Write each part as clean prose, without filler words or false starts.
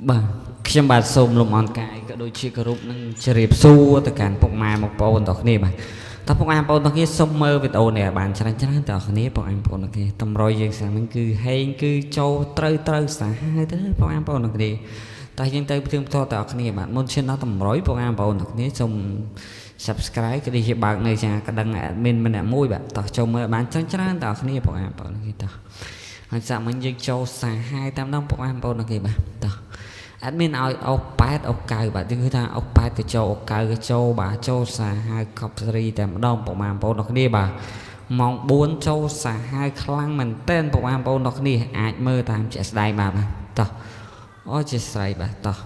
បាទខ្ញុំបាទសូមលំអរកាយក៏ដូចជាគោរពនិងជម្រាបសួរទៅកាន់ពុកម៉ែបងប្អូនទាំងគ្នាបាទតើពុកម៉ែបងប្អូនទាំងគ្នាសូមមើលវីដេអូនេះឲ្យបានច្រើនច្រើនទាំងគ្នាពុកម៉ែបងប្អូនទាំងគ្នាតម្រុយយើងសាំហ្នឹងគឺហេងគឺចូលត្រូវត្រូវសាហាវទៅពុកម៉ែបងប្អូនទាំងគ្នាតើយើងទៅផ្ទៀងផ្ទាត់ទាំងគ្នាបាទមុនឈានដល់តម្រុយពុកម៉ែបងប្អូនទាំងគ្នាសូម Subscribe ក៏ដូចជាបើកនៅចាកដឹង admin ម្នាក់មួយបាទតោះចូលមើលឲ្យបានច្រើនច្រើនទាំងគ្នាពុកម៉ែបងប្អូនទាំងគ្នាតោះហើយសាក់មិញយើងចូលសាហាវតាមដងពុកម៉ែបងប្អូនទាំងគ្នាបាទតោះ admin ឲ្យអុស8អុស9បាទយើងគឺថាអុស8ទៅចូលអុស9ក៏ចូលបាទចូលសាហាវកប់សេរីតែម្ដងពុកម៉ែបងប្អូនទាំងគ្នាបាទម៉ោង4ចូលសាហាវខ្លាំងមែនទែនពុកម៉ែបងប្អូនទាំងគ្នាអាចមើលតាមជាក់ស្ដែងបាទបាទតោះអូជាស្រ័យបាទតោះ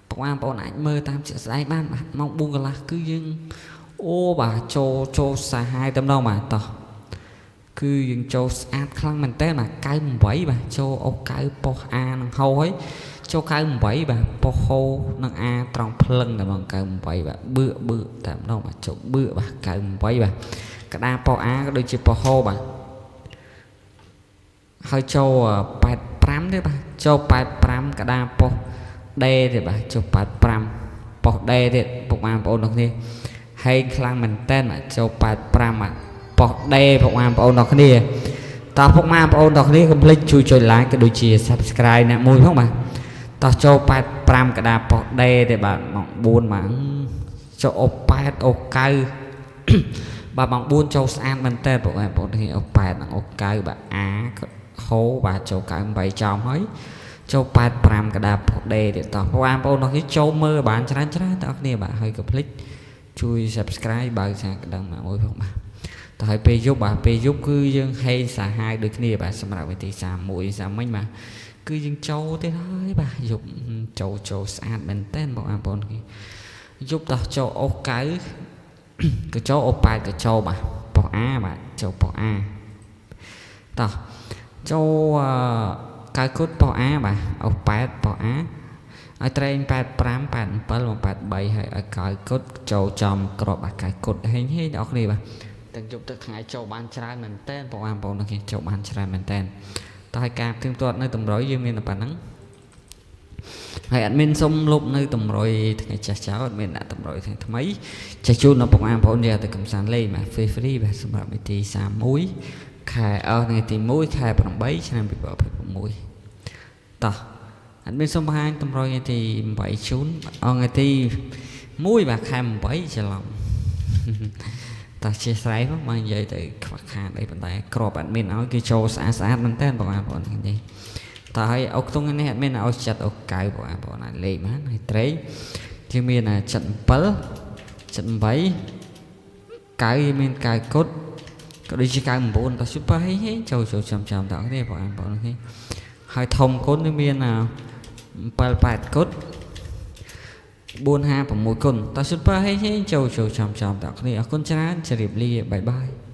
ពុកម៉ែបងប្អូនអាចមើលតាមជាក់ស្ដែងបានបាទម៉ោង4កន្លះគឺយើងអូបាទចូលចូលសាហាវតែម្ដងបាទតោះគឺយើងចូលស្អាតខ្លាំងមែនតើបាទ98បាទចូលអូ9ប៉ុសអានឹងហោហើយចូល98បាទប៉ុសហោនឹងអាត្រង់ភ្លឹងតែហ្មង98បាទបឿបឿតែម្ដងបាទចូលបឿបាទ98បាទក្តារប៉ុសអាក៏ដូចជាប៉ុសហោបាទហើយចូល85ទេបាទចូល85ក្តារប៉ុសដេទេបាទចូល85ប៉ុសដេទៀតពុកម៉ែបងប្អូនទាំងគ្នាហេងខ្លាំងមែនតើបាទចូល85បាទប៉ុសដេពុកម៉ែបងប្អូនទាំងគ្នាតោះពុកម៉ែបងប្អូនទាំងគ្នាកុំភ្លេចជួយចុច like ក៏ដូចជា Subscribe អ្នកមួយផងបាទតោះចូល85ក្តារប៉ុសដេទេបាទម៉ោង4បាទចូលអូ8អូ9បាទម៉ោង4ចូលស្អាតមែនតើពុកម៉ែបងប្អូនទាំងគ្នាអូ8និងអូ9បាទអាហូបាទចូល98ចំហើយចូល85ក្តារប៉ុសដេទៀតតោះបងប្អូនទាំងគ្នាចូលមើលបានច្រើនច្រើនទាំងគ្នាបាទហើយកុំភ្លេចជួយ Subscribe បើសាកដឹងមកមួយផងបាទតោះហើយពេលយប់បាទពេលយប់គឺយើងហេងសាហាវដូចគ្នាបាទសម្រាប់វិធី31សាមិញបាទគឺយើងចូលទៀតហើយបាទយប់ចូលចូលស្អាតមែនតើបងប្អូនគេយប់តោះចូលអូសកៅក៏ចូលអូប៉ែតក៏ចូលបាទប៉ុសអាបាទចូលប៉ុសអាតោះចូលអឺកៅគុតប៉ុសអាបាទអូសប៉ែតប៉ុសអាឲ្យត្រែង85 87 83ហើយឲ្យកៅគុតចូលចំក្របបាទកៅគុតហេងហេងអ្នកគ្នាបាទទាំងយប់ទឹកថ្ងៃចូលបានច្រើនមែនតើបងប្អូនគេចូលបានច្រើនមែនតើតោះឲ្យការផ្ទៀងផ្ទាត់នៅតម្រុយយើងមានតែប៉ុណ្្នឹងហើយអត់មានសុំលុបនៅតម្រុយថ្ងៃចាស់ចោលអត់មានដាក់តម្រុយថ្ងៃថ្មីចេះជូនដល់ពុកម៉ែបងប្អូនយកទៅកំសាន្តលេងបាទ free free បាទសម្រាប់នីតិ31ខែអស់ថ្ងៃទី1ខែ8ឆ្នាំ2026តោះអត់មានសុំបង្ហាញតម្រុយថ្ងៃទី8ជូនអថ្ងៃទី1បាទខែ8ច្រឡំតោះជាស្រ័យផងមកនិយាយទៅខ្វះខាតអីប៉ុន្តែក្របអត់មានឲ្យគឺចូលស្អាតស្អាតមែនតើបងប្អូននេះតើឲ្យអុកតុងនេះអត់មានឲ្យចិត្តអុកកៅបងប្អូនអាចលេខបានហើយត្រីជាមាន77 78កៅមានកៅគុតក៏ដូចជា99តោះ super ហេហេចូលចូលចាំចាំតើគ្នាបងប្អូនគ្នាហើយធំគុណមាន7 8គុត4 5 6គុណតោះ super ហេហេចូលចូលចាំចាំតើគ្នាអរគុណច្រើនជម្រាបលា bye bye.